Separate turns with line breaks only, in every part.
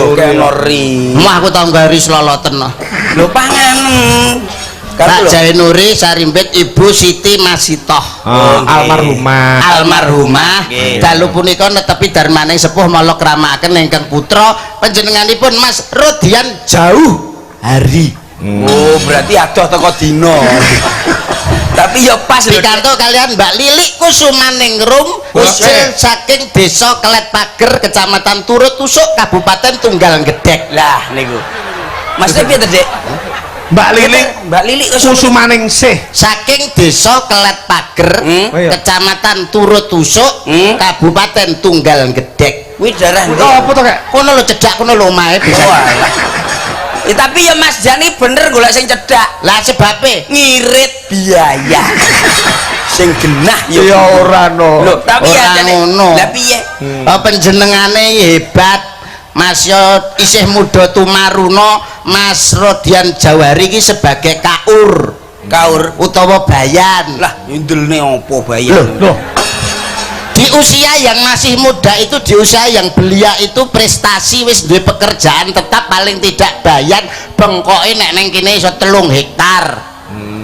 Lho, nori.
Mah aku tau garis loloten no.
Lho, panganen.
Pak Jainuri Sarimbit, Ibu Siti Masitoh.
Oh, almarhumah.
Almarhumah. Dalu punika netepi darmaning sepuh mala kramakaken ingkang putra panjenenganipun Mas Rodian Jauh Hari.
Oh, berarti adoh teko dina. Tapi ya pas lho.
Pikantuk kalian Mbak Lilik Kusumaningrum usil saking Desa Kelet Pager, Kecamatan Turut Tusuk, Kabupaten Tunggal Gedek.
Lah niku. Maksudnya piye to, Dik?
Mbak Lilik.
Mbak Lilik
Kusumaningsih
saking Desa Kelet Pager,
Oh, iya.
Kecamatan Turut Tusuk, Kabupaten Tunggal Gedek.
Kuwi daerah ndi?
Oh, apa to kek?
Kono lho cedhak kono lho omahe bisa.
Oh, alah. Ya, tapi ya Mas Jani bener golek sing cedhak.
Lah sebabe
ngirit biaya. Sing genah ya.
Ya ora no.
Lho, tapi ya
Ora
jane.
ngono.
Lah piye?
Oh, panjenengane hebat. Mas yo isih muda tumaruna, Mas Rodian Jauhari iki sebagai kaur.
Kaur
utawa bayan.
Lah ndelne opo bayan?
Loh,
Di usia yang masih muda itu, di usia yang belia itu, prestasi wis duwe pekerjaan tetap, paling tidak bayan bengkoke nek neng kene iso 3 hektar.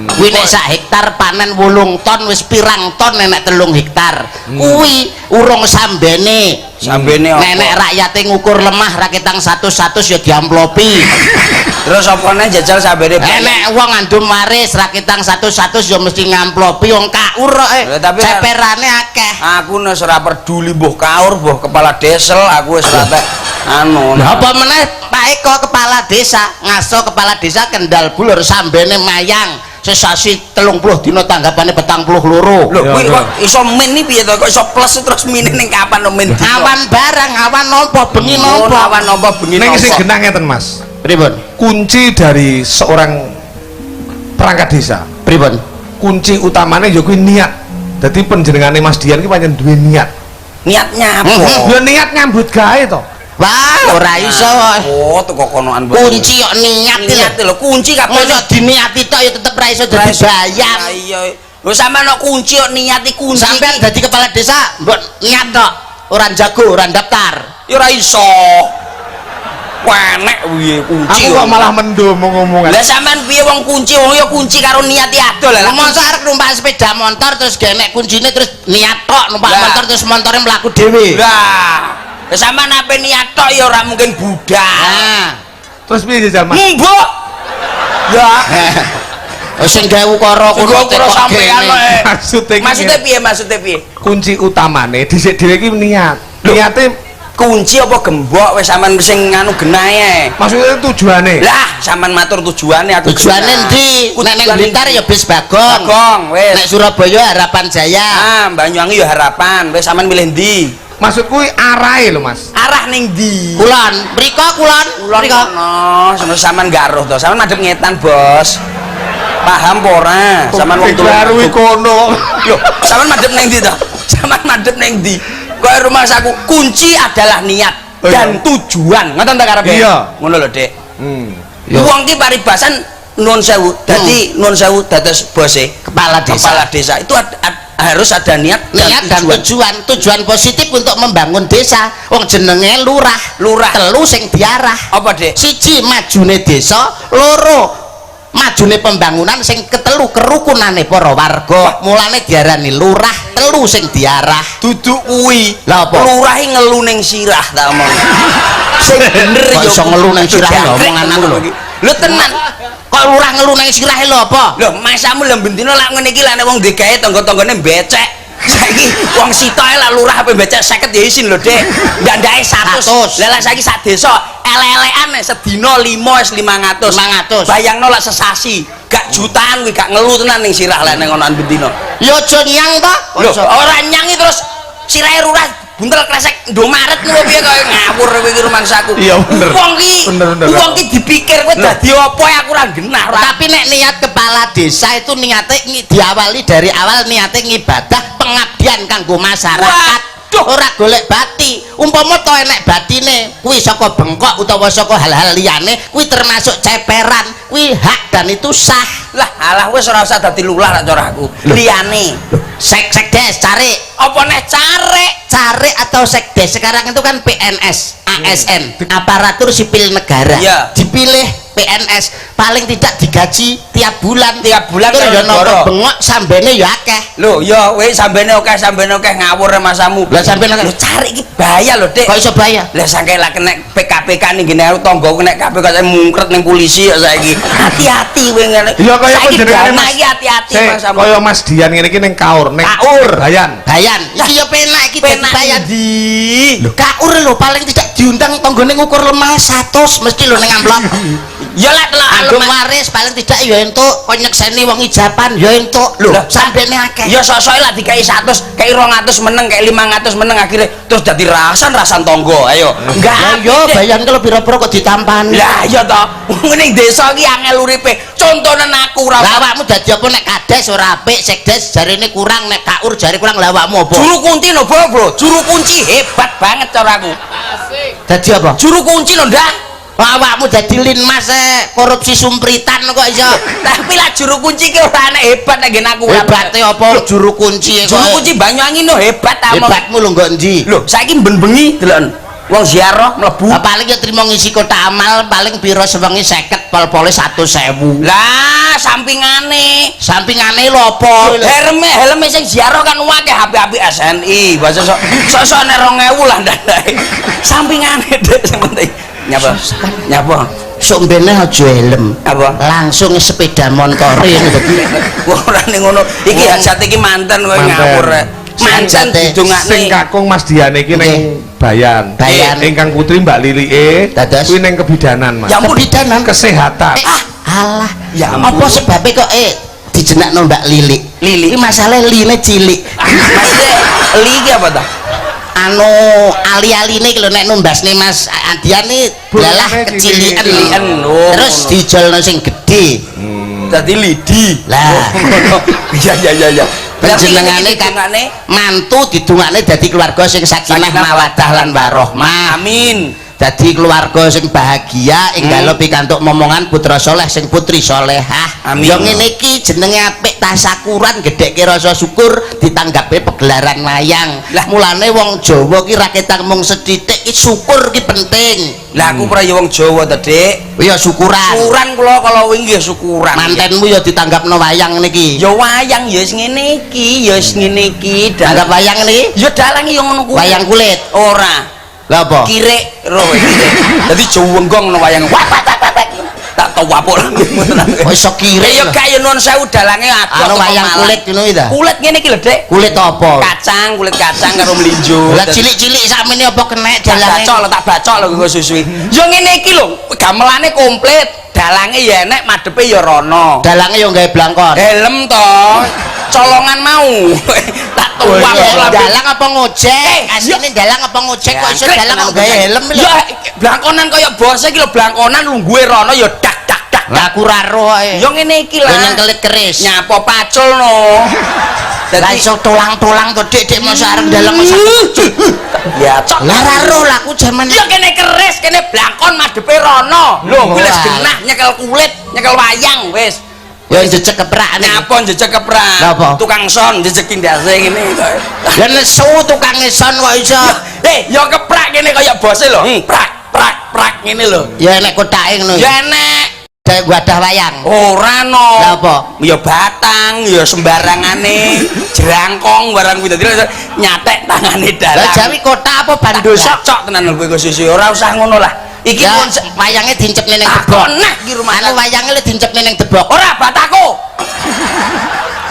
Kuwi nek sak hektar panen 8 ton, wis pirang ton nek 3 hektar. Kuwi urung sambene.
Sambene apa?
Nek nek rakyate ngukur lemah raketang 100-100 ya diamplopi.
Terus apane jajal sambene?
Nek wong ngandum waris raketang 100-100 ya mesti ngamplopi, wong kaur kok.
Lah, tapi-
Ceperane akeh.
Aku wis ora peduli mbuh kaur, mbuh kepala desel, aku wis ora tek anu.
Lah apa meneh Pak Eko kepala desa, ngaso kepala desa Kendal Bulur, sambene mayang sesasi 30 dina tanggapane 42.
Lho, kuwi
Ya,
kok iso min iki piye to? Kok iso plus terus mine ning kapan no min dina?
Awan barang, awan nampa, bengi
Oh,
nampa.
awan nampa bengi
ning sing
nampa.
genah ngeten, Mas.
Pripun?
Kunci dari seorang perangkat desa,
Pripun?
Kunci utamanya ya kuwi niat. Dadi panjenengane Mas Dian ki pancen duwe niat.
Niatnya apa?
Ya niat nyambut gawe to.
Wah, ora iso.
Oh, teko konoan.
Kunci kok niat iki
niat
lho.
lho, kunci kabeh.
Mosok diniati tok ya tetep ra iso dadi bayan.
Lah iya. Lho, sampean kok kunci kok niati kunci.
Sampean
iki.
dadi kepala desa mbok niat tok, ora jago, ora daftar.
Ya ora iso. Wenek piye kunci.
Aku kok malah mendum ngomongan.
Lah sampean piye wong kunci, wong ya kunci karo niati adoh lah.
Masa arep numpak sepeda motor terus genek kuncine, terus niat tok numpak
Lah.
motor, terus montore mlaku dhewe.
Lah, lah sampean ape niat tok ya ora mungkin budal.
Nah,
Terus piye jajal, Mas?
Mbok.
Ya,
oh, sing gawe ukara
Sing
kono
gawe ukara
kok
sampean
gene.
kok, eh.
Maksudnya ki
Maksudnya piye? Maksudnya piye?
Kunci utamane dhisik dhewe iki niat. Niate
Kunci apa gembok wis sampean sing nganu genahe.
Maksudnya tujuane.
Lah, sampean matur tujuane aku.
Tujuane
genah.
endi? Nek nang
Tujuane
Blitar
endi?
Ya bis Bagong.
Bagong wis.
Nek Surabaya Harapan Jaya.
Ah, Banyuwangi ya Harapan. Wis sampean milih ndi?
Maksud kuwi arahe lho, Mas.
Arah ning ndi?
Kulon, mriko kulon,
Kulon
mriko.
kono, sampean sampean gak roh to. Sampean madhep ngetan, Bos. Paham apa ora? Sampean wong
Baru
tulung.
kono.
Lho, sampean madhep ning ndi to? Sampean madhep ning ndi? Kok rumah saku kunci adalah niat
Oh, iya.
dan tujuan. Ngoten ta karepe?
Iya.
Ngono lho, Dik. Wong ki paribasan nuwun sewu, dadi nuwun sewu dados bose
Kepala desa.
Kepala desa itu harus ada niat dan
Niat dan
tujuan.
tujuan, tujuan positif untuk membangun desa. Wong jenenge lurah.
Lurah.
Telu sing diarah.
Apa, Dik?
Siji majune desa, loro majune pembangunan, sing ketelu kerukunane para warga. Mulane diarani lurah, telu sing diarah.
Duduk kuwi.
Lah apa?
Lurah iki ngelu ning sirah tak omong. Sing bener
Kok
ya
iso ngelu ning sirah lho,
Jangkrik
omongan aku lho.
Lho tenan.
Kok lurah ngelu ning sirah lho apa?
Lho, masamu lho bendina lak ngene iki lak nek wong digawe tangga-tanggane becek. Saiki wong sitoke lak lurah ape becek 50 ya isin lho, Dik. Ndandake 100.
100.
Lah lah saiki sak desa ele-elean nek sedina 5 wis 500.
500.
Bayangno lak sesasi, gak jutaan kuwi gak ngelu tenan ning sirah lek ning ngonoan bendina.
Ya aja nyang to.
Lho, ora nyangi terus sirahe lurah buntel kresek Indomaret ngono piye, kaya ngawur kowe iki rumangsaku.
Iya, bener.
Wong ki
Bener, bener.
wong ki dipikir kowe dadi apa ya aku ora genah ora.
Tapi nek niat kepala desa itu niatnya diawali dari awal niatnya ngibadah pengabdian kanggo masyarakat.
Waduh.
Ora golek bati. Umpama to enek batine, kuwi saka bengkok utawa saka hal-hal liyane, kuwi termasuk ceperan, kuwi hak dan itu sah.
Lah alah wis ora usah dadi lurah lak cara aku. Liyane.
Sek sekdes cari.
Apa neh carek?
Cari atau sekdes sekarang itu kan PNS, ASN, aparatur sipil negara.
Iya.
Dipilih PNS, paling tidak digaji tiap bulan.
Tiap bulan
terus
karo
ya
negara.
napa bengok sambene ya akeh.
Lho, ya kowe sambene akeh, sambene akeh ngawur masamu.
Lah sambene akeh.
Lho cari iki bahaya lho, Dik.
Kok iso bahaya?
Lah sangke lah kena PKPK ning gene aku tanggoku nek KPK saya mungkret ning polisi ya saiki. Hati-hati kowe ngene.
Ya kaya
Saiki
panjenengane
dana
Mas.
iki hati-hati
Sik,
masamu.
kaya Mas Dian ngene iki ning Kaur, ning
Kaur.
Bayan.
Bayan. Iki ya penak iki dadi
Penak
bayan.
ndi?
Kaur lho paling tidak diundang tanggane ngukur lemah 100 mesti lho ning amplop.
Ya lek telok
Anggung waris paling tidak ya entuk kon nyekseni wong ijaban ya entuk lho
Lah,
sambene akeh.
Ya sok-soke lah dikai 100, kei 200 meneng, kei 500 meneng akhirnya terus dadi rasan-rasan tangga. Ayo. Enggak.
Lah yo bayan kalau pira-pira kok ditampani.
Lah iya toh. Wong ning desa iki angel uripe. Contonen aku ora
Lah awakmu dadi apa nek kades ora apik, sekdes jarene kurang, nek kaur jare kurang, lah awakmu apa?
Juru kunci lho, Bro, Bro. Juru kunci hebat banget cara aku.
Dadi apa?
Juru kunci lho, Ndak.
Lah awakmu dadi linmas korupsi sumpritan kok iso.
Tapi lah juru kunci ki ora enek hebat nek nggen aku.
Hebate apa juru kunci kok?
Juru kunci Banyuwangi no hebat ta.
Hebatmu lho nggo endi?
Lho, saiki ben bengi deloken. Wong ziarah mlebu.
Lah paling ya trimo ngisi kotak amal paling pira sewengi 50 pol-pole 100.000.
Lah, sampingane.
Sampingane lho apa?
Helme, helme sing ziarah kan akeh HP-HP SNI. Bahasa sok sok-sok nek 2000 lah ndandake. Sampingane Dek sing penting. Nyapa? Nyapa?
Sok mbene aja helm.
Apa?
Langsung sepeda montore ngono dadi.
Wah, ora ning ngono. Iki hajat iki manten kowe
Manten.
ngawur. Manten
Hajate.
didongakne.
Sing kakung Mas Dian iki ning Bayan.
Bayan.
Ingkang putri Mbak Lilike
Dados?
kuwi ning kebidanan, Mas.
Ya ampun.
Kebidanan.
Kesehatan.
Alah.
Ya ampun.
Apa sebabnya kok dijenakno Mbak Lili?
Lili.
Iki masalah line cilik.
Maksudnya li iki apa ta?
Anu ali-aline iki lho nek numbasne Mas Adian iki lalah
Bulane
kecilian.
Cilikan. Oh,
Terus
ngono.
dijolno sing gedhe.
Dadi lidi.
Lah.
Oh, ngono. Iya iya iya iya.
Panjenengane kan
didongakne
mantu didongakne dadi keluarga sing sakinah
Sakinah,
mawaddah lan warohmah.
Amin.
Dadi keluarga sing bahagia ing dalem pikantuk momongan putra soleh sing putri solehah.
Amin.
Ya ngene iki jenenge apik tasakuran gedhekke rasa syukur ditanggapi pegelaran wayang.
Lah.
Mulane wong Jawa ki ra ketang mung sethithik ki syukur ki penting.
Lah aku ora ya wong Jawa ta, Dik.
Ya syukuran.
Syukuran kula kalau wingi nggih syukuran.
Mantenmu ya ditanggapno wayang niki.
Ya wayang ya wis ngene iki, ya wis ngene iki.
Tanggap wayang niki?
Ya dalang ya ngono kuwi.
Wayang kulit.
Ora.
Lah apa?
Kirik ro kirik. Dadi jwenggong no wayang. Wah wah wah wah. Tak tawapuk
Kok iso kirik?
Ya gak ya nuwun sewu dalange adoh
Anu
teko
wayang
Malang.
kulit ngono iki ta?
Kulit ngene iki lho, Dik.
Kulit apa?
Kacang, kulit kacang karo mlinjo.
Lah cilik-cilik sakmene apa kenek
tak
dalange?
bacok lho, tak bacok lho nggo susui. Ya ngene iki lho, gamelane komplit, dalange ya enek, madepe ya rono.
Dalange yo gawe blangkon.
Helm to, colongan mau. Tak tuwap
Iya, dalang apa ngojek? Asline dalang apa ngojek kok iso dalang kok gawe helm lho.
Ya blangkonan kaya bose iki lho, blangkonan lungguhe rono ya dak dak dak.
Lah aku ra roh ae.
Ya ngene iki
Lah
lah.
nang kelit keris.
Nyapa pacul no.
Lah iso tulang-tulang to Dik, Dik mosok arep dalang kok
Ya cok.
Lah ra roh lah aku jaman
Ya kene keris, kene blangkon madepe rono. Lho kuwi wis genah nyekel kulit, nyekel wayang wis.
Ya jejeg keprak nih.
Nyapa jejeg keprak?
Lah apa?
Tukang son jejeg ndase ngene kok.
Ya nesu tukang son kok iso.
Ya keprak ngene kaya bose lho. Prak prak prak ngene lho.
Ya enek kotake ngono.
Ya enek.
Kayak wadah wayang.
Ora no.
Lah apa?
Ya batang, ya sembarangane, jerangkong barang kuwi dadi nyatek tangane dalang.
Lah jawi kota apa bandosok?
Cok tenan lho kowe susu ora usah ngono lah. Iki
Ya
pun
wayange dincepne ning debok.
takon nah iki rumah.
Anu wayange lho dincepne ning debok.
Ora bataku.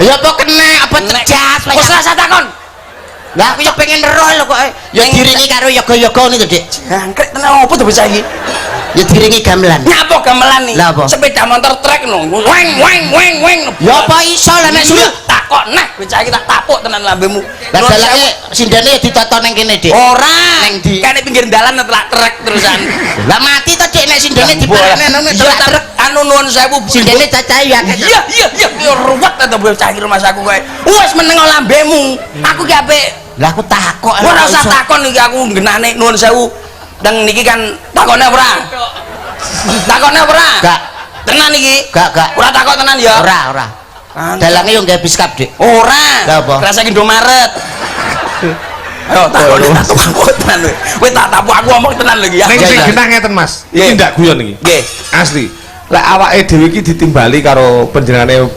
Ya apa kena apa cejas
Wis
wayang.
rasa takon.
Lah aku ya pengen roh lho kok. Ya diringi karo yoga-yoga ngene to, Dik.
Jangkrik tenan opo to bocah iki?
Ya diringi gamelan.
Nyapa gamelan nih?
Lah apa?
Sepeda motor trek no. Weng weng weng weng.
Ya apa iso lah nek
Suruh
suruh.
takok nah bocah iki tak tapuk tenan lambemu.
Lah dalange sindene ya ditata ning kene, Dik.
Ora.
Neng ndi?
Kene pinggir dalan telak trek terusan.
Lah mati to, Dik, nek sindene diparane nang
Iya,
telak trek.
Anu nuwun sewu.
Sindene cacahe ya akeh.
Iya iya iya ya ruwet ta bocah iki rumah aku kowe. Wis meneng lambemu. Aku ki apik.
Lah aku takok.
Ora usah takon iki aku nggenane nuwun sewu. Teng niki kan takone ora? Takone ora?
Gak.
Tenan iki?
Gak, gak.
Ora takok tenan ya?
Ora, ora. Dalange yo nggawe biskap, Dik.
Ora.
Lah apa?
Kerasa Indomaret. Ayo takon aku tenan kowe. Kowe tak tapuk aku omong tenan lho iki ya.
Ning sing genah ngeten Mas. Iki ndak guyon iki.
Nggih.
Asli. Lek awake dhewe iki ditimbali karo panjenengane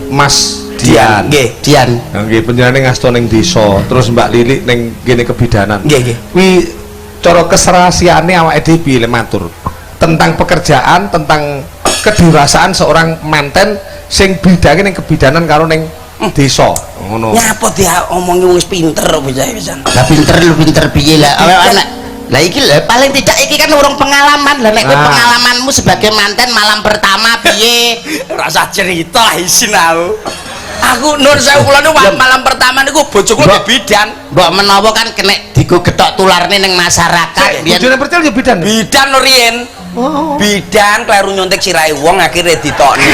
Mas Dian.
Nggih.
Dian.
Nggih, panjenengane ngasto ning desa, terus Mbak Lili ning kene kebidanan.
Nggih, nggih.
Kuwi cara keserasiane awake dhewe piye le matur tentang pekerjaan, tentang kedewasaan seorang manten sing bidange ning kebidanan karo ning desa. Ngono.
Nyapa dia omongi wong wis pinter kok bocah pisan.
Lah pinter lu pinter piye lah. Awake anak. Lah iki lho paling tidak iki kan urung pengalaman. Lah nek kowe pengalamanmu sebagai manten malam pertama piye?
Ora usah cerita lah isin aku. Aku nur sewu kula niku malam pertama niku bojoku
Mbok.
bidan.
Mbok menawa kan kena digo getok tularne ning masyarakat biyen.
Bojone Percil ya bidan.
Bidan lho riyen.
Oh.
Bidan kleru nyuntik sirahe wong akhirnya ditokne.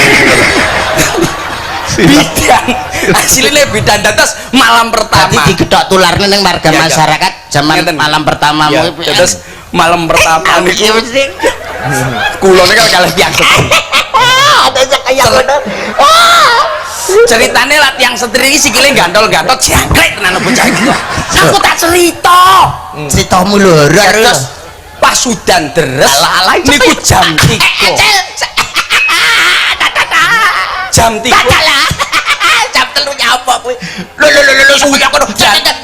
Bidan. Asline bidan dados malam pertama.
Dadi digetok tularne ning warga
Ya, ya.
masyarakat zaman
Ngeten.
malam pertamamu
Ya,
iku.
terus malam pertama niku
Iya mesti.
kula niku kalih tiyang setri.
Ada sing kaya ngono.
Ceritane lah tiyang setri iki sikile gantol-gantol jangkrik tenan bocah iki. Aku tak cerita.
Ceritamu lho horor.
Terus pas udan deres niku jam 3. Jam 3.
Lah. Jam 3 nyapa kuwi. Lho lho lho lho suwi aku.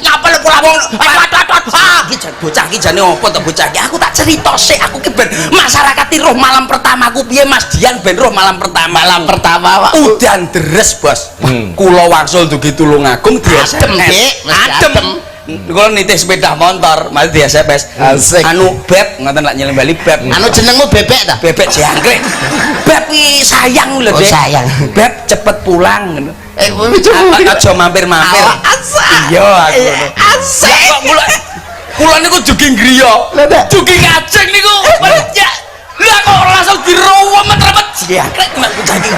Nyapa lho kula wong. Aduh aduh aduh.
Iki jan bocah iki jane opo to bocah iki? Aku tak cerita sik, aku ki ben masyarakat roh malam pertamaku piye Mas Dian ben roh malam pertama.
Malam pertama Pak.
Udan deres, Bos. Kula wangsul dugi Tulungagung di
Adem,
SMS.
Dik. Mesti
Adem.
adem.
Kula nitih sepeda motor, mari di SMS.
Asik.
Anu beb, ngoten lak nyeling bali beb.
Anu jenengmu bebek ta?
Bebek jangkrik. Beb ki sayang lho,
Oh,
Dik.
sayang.
Beb cepet pulang ngono.
Eh,
Aja mampir-mampir.
Awak asik.
Iya aku ngono.
Asik.
Lah kok kula kula niku jugi griya.
Lah, Dak.
Jugi ngajeng niku. Ya. Lah kok langsung diruwet-remet jangkrik tenan bocah iki.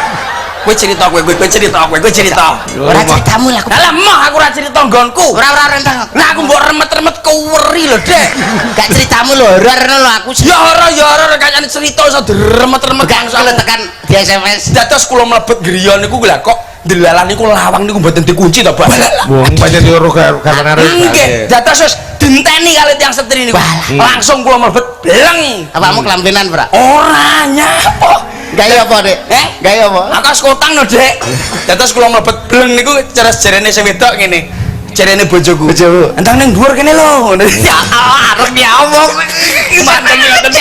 Kowe cerita kowe, kowe cerita kowe, kowe cerita.
Ora ceritamu lah aku.
Lah moh aku ora cerita nggonku.
Ora ora ora entang.
Lah aku mbok remet-remet keweri lho, Dek.
Gak ceritamu lho horor lho aku.
Ya ora ya ora kayane cerita iso diremet-remet
Gak
langsung.
kalau tekan di SMS.
Dados kula mlebet griya niku lha kok ndelalah niku lawang niku mboten dikunci to, Bos.
Wong pancen yo ro garwane arep.
Nggih, dados wis dinteni kali tiyang setri niku. Langsung kula mlebet bleng.
Awakmu kelambenan, Bra?
Ora nyapo.
Gawe apa, Dik?
Eh?
Gawe apa?
Aku wis kotang no, Dek. Dados kula mlebet bleng niku terus jerene sing wedok ngene. Jerene bojoku.
Bojomu.
Entang ning dhuwur kene lho. Ya Allah, arep ya omong. Mantep ngoten.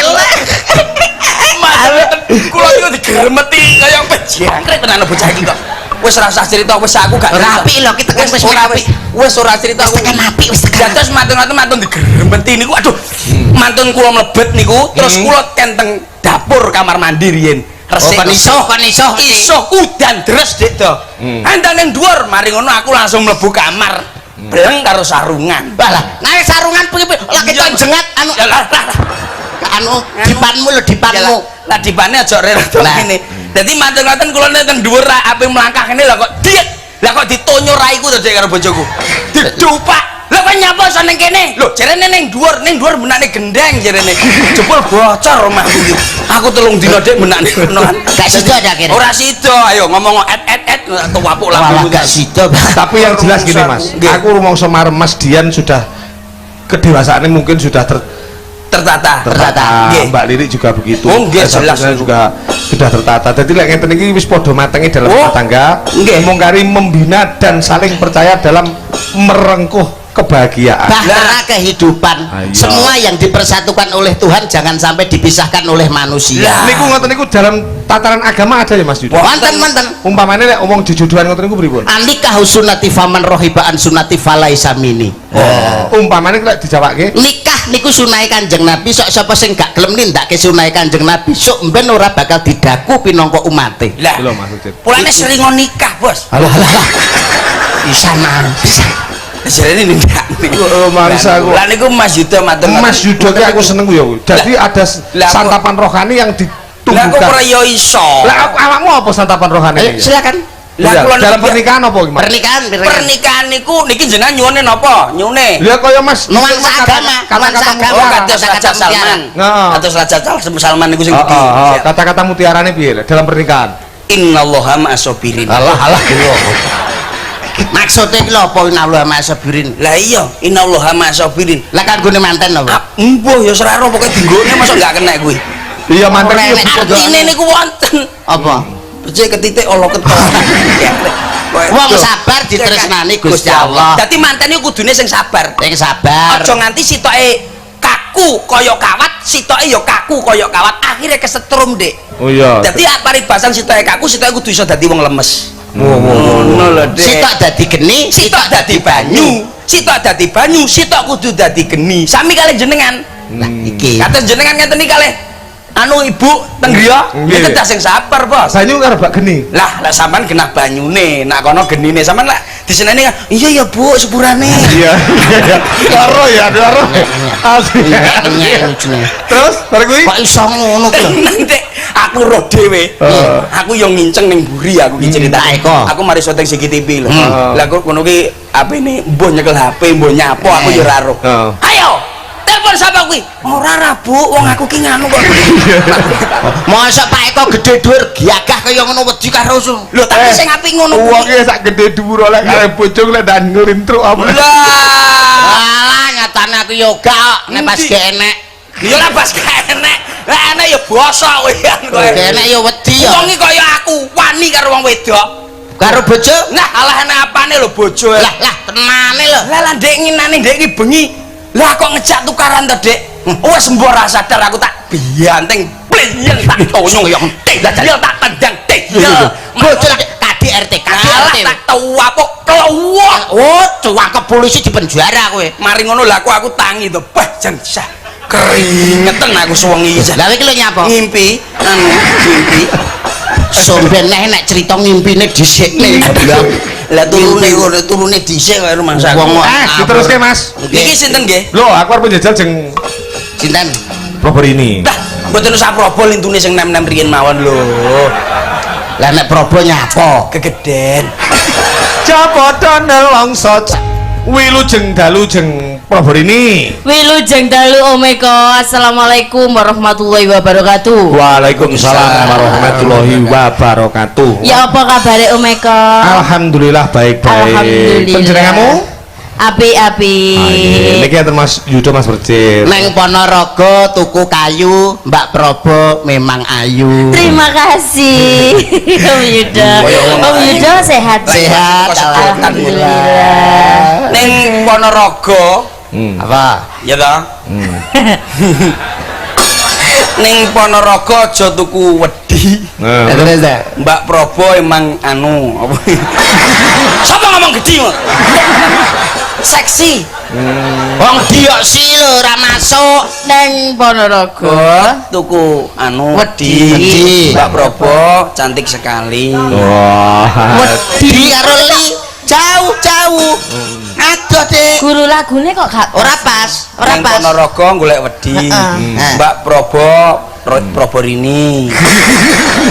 Mantep. Kula niku digremeti kaya pejangkrik tenan bocah iki kok. Wis ora usah cerita, wis aku gak
Ora
cerita.
apik lho, ki tekan wis
ora
apik.
wis ora cerita
Wis tekan apik, wis tekan.
Dados mantun-mantun mantun digremeti niku aduh. Mantun kula mlebet niku terus kula kenteng dapur kamar mandi riyin. Resik.
Oh, kon iso, kon iso.
Iso udan deres Dik to. Andang ning dhuwur mari ngono aku langsung mlebu kamar. Bleng karo sarungan.
Walah, naik sarungan piye piye? Lah keton jengat anu
Ya lah lah.
anu dipanmu lho dipanmu.
Lah dipane aja rada
Lah.
ngene. Dadi mantun-mantun kula nek teng dhuwur ra ape mlangkah ngene lah kok diet. Lah kok ditonyo raiku to Dik karo bojoku. Didupak. Lah kok nyapa iso ning kene? Lho jarene ning dhuwur, ning dhuwur benakne gendeng jarene. Jebul bocor omahku iki. Aku 3 dina Dik benakne kono.
Gak sida ta akhirnya?
Ora sida, ayo ngomong et et et tuwapuk
Walah
lambemu.
gak sida.
Tapi yang jelas gini Mas,
Nggih.
aku rumangsa marem Mas Dian sudah kedewasaannya mungkin sudah
tertata.
tertata.
Nggih.
Mbak Lirik juga begitu.
Oh, nggih, jelas
Satunya
niku.
juga sudah tertata. Jadi lek ngeten iki wis padha matenge dalam
Oh,
rumah tangga,
nggih.
mung kari membina dan saling percaya dalam merengkuh kebahagiaan.
Bahtera kehidupan.
Ayo.
Semua yang dipersatukan oleh Tuhan jangan sampai dipisahkan oleh manusia.
Lah.
Niku ngoten niku dalam tataran agama ada ya Mas Yuda.
Wonten wonten.
Umpamane lek omong jojodohan ngoten niku pripun?
Anikah sunnati faman rohibaan sunnati falaisa mini.
Oh, umpamane lek dijawake
Nikah niku sunahe Kanjeng Nabi, sok sapa sing gak gelem nindakake sunahe Kanjeng Nabi, sok mben ora bakal didaku pinangka umate.
Lah,
lho Mas Ucit.
pulane sering nikah, Bos.
Alah alah alah. Bisa man, bisa.
Jarene nindak.
Oh, mangsa aku.
Lah niku Mas Yuda matur.
Mas Yuda ki aku seneng ya. Jadi ada
lah, aku-
santapan rohani yang
Lah kok
ditumbuhkan.
ora ya iso.
Lah aku awakmu apa santapan rohani?
Ayo
iki?
silakan.
Lah
Iya,
kula
dalam
niku-
pernikahan apa iki, Mas?
Pernikahan, pernikahan.
Pernikahan niku niki jenengan nyuwune napa? Nyuwune.
Lah kaya Mas
Nuansa agama,
kata-kata
nuansa agama.
Oh, kados
Kata-kata
Raja
mutiara.
Salman.
Heeh.
Kados Raja Salman niku sing
Oh,
gede.
oh, oh,
Siap.
kata-kata mutiarane piye lah dalam pernikahan?
Innallaha ma'asobirin.
Alah alah.
Maksude iki lho apa innallaha ma'asabirin?
Lah iya, innallaha ma'asabirin.
Lah kanggone manten apa?
Mbuh ya ora ero pokoke dinggone mosok enggak kena kuwi.
Iya manten iki
artine niku wonten.
Apa?
Becik ketitik ala ketok.
Wong sabar ditresnani Gusti Allah.
Dadi manten iku kudune sing sabar.
Sing sabar.
Aja nganti sitoke kaku kaya kawat, sitoke ya kaku kaya kawat, akhirnya kesetrum, Dik.
Oh iya.
Dadi paribasan sitoke kaku, sitoke kudu iso dadi wong lemes.
Ngono
lho, Dik.
Sitok dadi geni,
sitok dadi banyu. Sitok dadi banyu, sitok kudu dadi geni. Sami kalih jenengan.
Lah iki.
Kados jenengan ngeten iki kalih anu ibu teng griya, iki kedah sing sabar, Bos.
Banyu karo bak geni.
Lah, lek sampean genah banyune, nak kono genine sampean lek diseneni iya ya Bu, sepurane.
Iya, iya. Loro ya, loro. Asli. Terus bar kuwi
kok iso ngono kuwi lho.
Nanti aku roh dhewe. Aku yo nginceng ning mburi aku ki critane. Aku mari syuting CCTV lho. Lah kok ngono ki apene mbuh nyekel HP, mbuh nyapo aku yo ora roh. Ayo telepon sapa kuwi? Ora ra, Bu, wong aku ki nganu kok.
Mosok Pak Eko gedhe dhuwur gagah kaya ngono wedi karo
lho, tapi sing apik ngono kuwi.
Wong ki sak gedhe dhuwur oleh karo bojo lek ndak nglintruk apa.
Lah,
alah nyatane aku yo gak kok nek pas gak enek.
Ya ora pas gak enek. Lah enek ya bosok kowe kan kowe.
Gak enek ya wedi ya.
Wong iki kaya aku, wani karo wong wedok.
Karo bojo?
Nah, alah enek apane lho bojo.
Lah, lah tenane lho.
Lah lah ndek nginane ndek iki bengi. Lah kok ngejak tukaran to, Dik? Wes mbok ora sadar aku tak bianteng bliyeng tak tonyo ya. Lah tak tendang, Dik.
Bojo KDRT, KDRT
tak tuwapuk kluwak.
Oh, cuwakep polisi di penjara kowe.
Mari ngono lah aku tangi to. Bah jan sah. Keringeten aku suwengi iki.
Lah iki lho nyapa?
Ngimpi, anu, ngimpi.
Somben neh nek cerita ngimpine dhisikne goblok.
Lah turune ngono, turune dhisik kaya rumangsaku.
Diteruske, Mas.
Niki sinten nggih?
Lho, aku arep njajal jeng
sinten?
Proborini.
Lah, mboten usah probo lintune sing nem-nem riyen mawon lho.
Lah nek probo nyapa?
Kegeden.
Japadha nelongso wilujeng dalu jeng Proborini.
Wilujeng dalu Om Eko. Assalamualaikum warahmatullahi wabarakatuh.
Waalaikumsalam warahmatullahi wabarakatuh.
Ya apa kabare Om Eko?
Alhamdulillah baik-baik.
Alhamdulillah.
Panjenenganmu?
Api-api.
Niki enten Mas Yudo Mas Percil.
Neng Ponorogo tuku kayu, Mbak Probo memang ayu.
Terima kasih Om Yudo. Om Yudo sehat.
Sehat,
alhamdulillah.
Neng Ponorogo
apa?
Ya toh? Neng Ponorogo aja tuku wedi. Mbak Probo emang anu apa? Sapa ngomong gedhi? Seksi.
Wong dioksi lho ora masuk.
Neng Ponorogo
tuku anu wedi. Mbak Probo cantik sekali.
Wah.
Wedi karo li jauh-jauh. Aduh, Dik.
Guru lagune kok gak
ora pas, ora
Neng
pas.
Ponorogo golek wedi. Mbak Probo Proborini.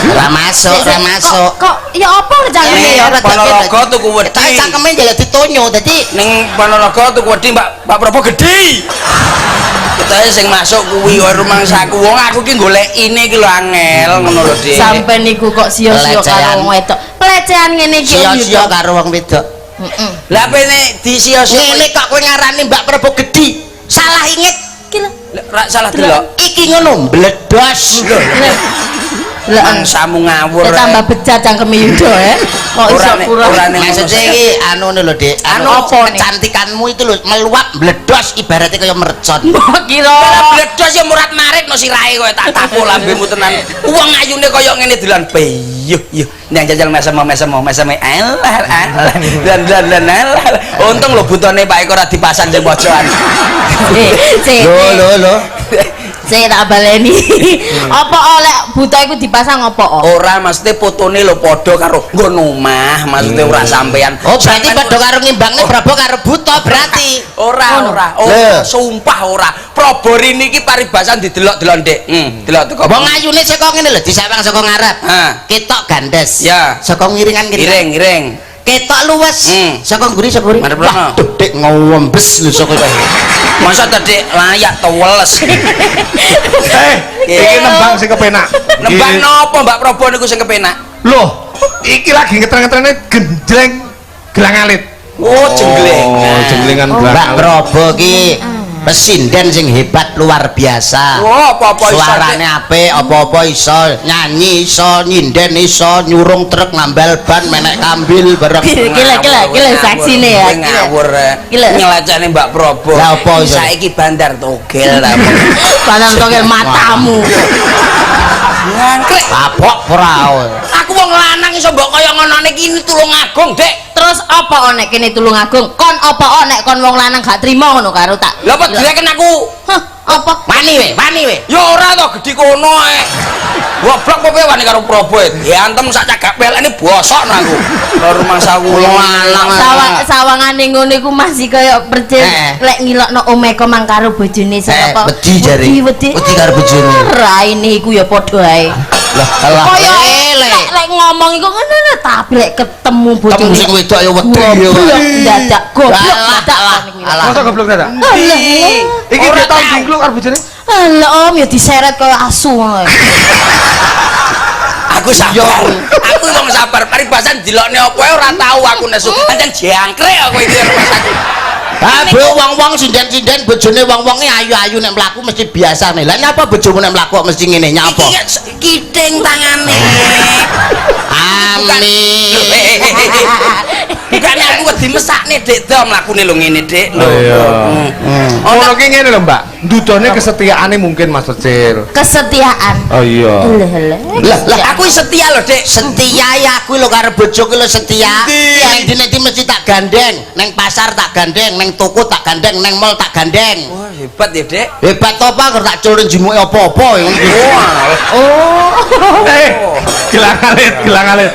Ora masuk, ora masuk.
Kok ya apa cangkeme ya?
Ponorogo tuku wedi.
Tapi cangkeme njaluk ditonyo dadi
ning Ponorogo tuku wedi Mbak Probo gedhi. Ketoke sing masuk kuwi kaya rumangsaku. Wong aku ki golekine iki lho angel ngono lho, Dik.
Sampe niku kok sia-sia karo wong wedok. Pelecehan ngene iki.
Sia-sia karo wong wedok.
Heeh.
Lah pene disia-sia
ngene kok kowe ngarani Mbak Probo gedhi. Salah inget.
Iki lho.
Ra salah delok.
Iki ngono mbledos.
Lah
mangsamu ngawur.
Tambah bejat cangkeme Yudo ya. Kok iso kurang.
Maksudnya iki anu ngono lho, Dik. Anu kecantikanmu itu lho meluap mbledos ibaratnya kaya mercon.
Mbok kira
mbledos ya murat-marit no sirahe kowe tak tapu lambemu tenan. Wong ayune kaya ngene dolan beyuh yuh. Nang jajal mesem-mesem alah alah. Lan lan alah. Untung lho butone Pak Eko ora dipasang sing pojokan.
Lho lho lho.
Saya tak baleni. Apa oleh buta iku dipasang apa?
Ora, maksudnya fotone lho padha karo nggon omah, maksudnya ora sampean.
Oh, berarti padha karo ngimbangne Prabowo karo buta berarti.
Ora, ora. Ora, sumpah ora. Proborini iki paribasan didelok-delok, Dik. Delok teko.
Wong ayune saka ngene lho, disawang saka ngarep. Ketok gandes.
Ya.
Saka ngiringan kene.
Iring-iring.
Ketok luwes. Saka ngguri saka ngguri. Waduh, Dik ngombes lho saka.
Masa tadi layak teweles.
Iki nembang sing kepenak.
Nembang napa Mbak Probo niku sing kepenak?
Loh, iki lagi ngetren-ngetrene genjleng. Gelang alit.
Oh, jenglengan.
Oh, jenglengan gelang
Mbak
alit.
Probo ki pesinden sing hebat luar biasa.
Wah, apa-apa iso, Dek.
Suarane apik, apa-apa iso, nyanyi iso, nyinden iso, nyurung truk nambal ban, menek kambil bareng.
Gila gila gila saksine ya.
Ngawur.
Gila.
Ngelacane Mbak Probo.
Lah, apa iso?
Saiki bandar togel ta.
Bandar togel matamu.
Ngangkrek.
Kapok ora.
Aku wong lanang iso mbok kaya ngonone iki Tulungagung, Dek.
Terus apa nek kene Tulungagung? Kon apa nek kon wong lanang gak trimo ngono karo tak.
Lah apa direken aku?
Hah, apa?
Wani we, wani we.
Ya ora to gedhi kono ae. Goblok apa piye wani karo Probo. Diantem sak cagak pelene bosok nang aku. Karo rumangsaku
Wong lanang.
Sawangane ngono iku masih kaya percil lek ngilokno omeko mang karo bojone sapa.
Wedi jare.
Wedi
Wedi karo bojone.
Raine iku ya padha ae.
Lah, lah.
Kaya lek ngomong iku ngono tapi lek ketemu bojone.
Temu sing wedok ya wedi ya.
Goblok dadak goblok dadak.
Alah.
Masa goblok dadak?
Alah.
Iki dia tau jingkluk karo bojone?
Alah om ya diseret kaya asu ngono.
Aku sabar. Aku wong sabar. Paribasan dilokne apa ae ora tau aku nesu. Pancen jangkrik aku iki rumangsaku.
Ah, bu wong-wong sinden-sinden bojone wong-wonge ayu-ayu nek mlaku mesti biasa nih. Lah nyapa bojomu nek mlaku kok mesti ngene nyapa?
Iki kiting tangane.
Amin.
Bukan aku wedi mesakne Dik do mlakune lho ngene Dik lho.
Iya. Ngono ki ngene lho, Mbak. Ndudone kesetiaane mungkin Mas Percil.
Kesetiaan.
Oh iya.
Alah alah.
Lah, lah
Aku setia lho Dik.
setia ya aku lho karo bojoku lho setia. Neng ndi-ndi mesti tak gandeng, neng pasar tak gandeng, neng toko tak gandeng, neng mall tak gandeng.
Wah, hebat ya Dik.
Hebat apa kok tak culun jimuke apa-apa ya.
Wah.
Oh.
Eh, gelang alit, gelang alit.